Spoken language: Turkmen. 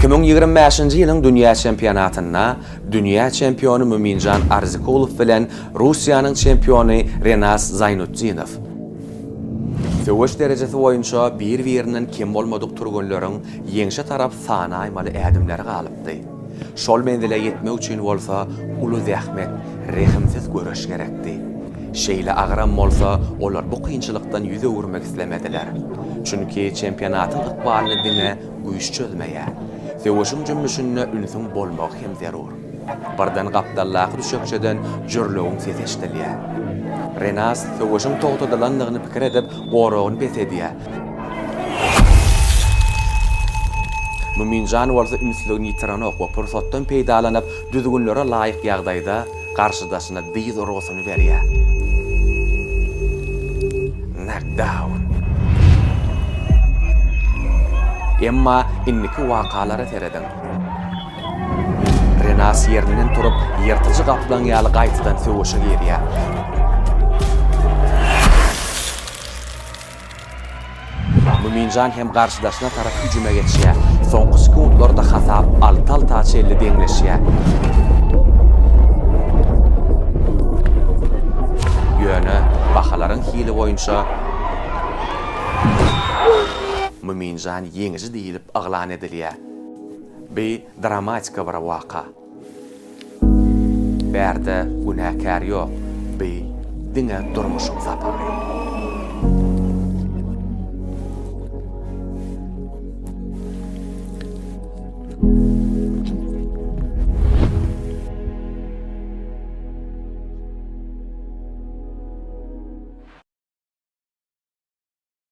2025-nji ýylyň dünýä çempionatynda dünýä çempiony Müminjan Arzikulow bilen Russiýanyň çempiony Renas Zaýnutdinow. Söweş derejesi boýunça bir-birinden kem bolmadyk türgenleriň ýeňşe tarap sanaýmaly ädimleri galypdy. Şol menzile ýetmek üçin bolsa uly zähmet, rehimsiz göreş gerekdi. Şeýle agyram bolsa, olar bu kynçylykdan ýüz öwürmek islemediler. Çünki çempionatyň ykbalyny diňe güýç çözmeýär. Söweşiň jümmüşinde ünsüň bolmagy hem zerur. Birden gapdaldaky düşekçeden jürlewügiň sesi eşidilýär. Renas söweşiň togtadylandygyny pikir edip, goragyny bes edýär. Müminjan bolsa ünsligini ýitirenok we pursatdan peýdalanyp, düzgünlere laýyk ýagdaýda garşydaşyna dyz urgusyny berýär. Nokdaun. Emma indiki wakalara serediň. Renas ýerinden turup, ýyrtyjy gaplaň ýaly gaýtadan söweşe girýär. Müminjan hem garşydaşyna tarap hüjüme geçýär. Soňky sekuntlarda hasap alty alta çenli deňleşýär. Ýöne bahalaryň hili boýunça Müminjan ýeňiji diýlip yglan edilýär. Bi dramatika bir waka. Bärde günäkär ýok, bi diňe durmuşyň sapagy.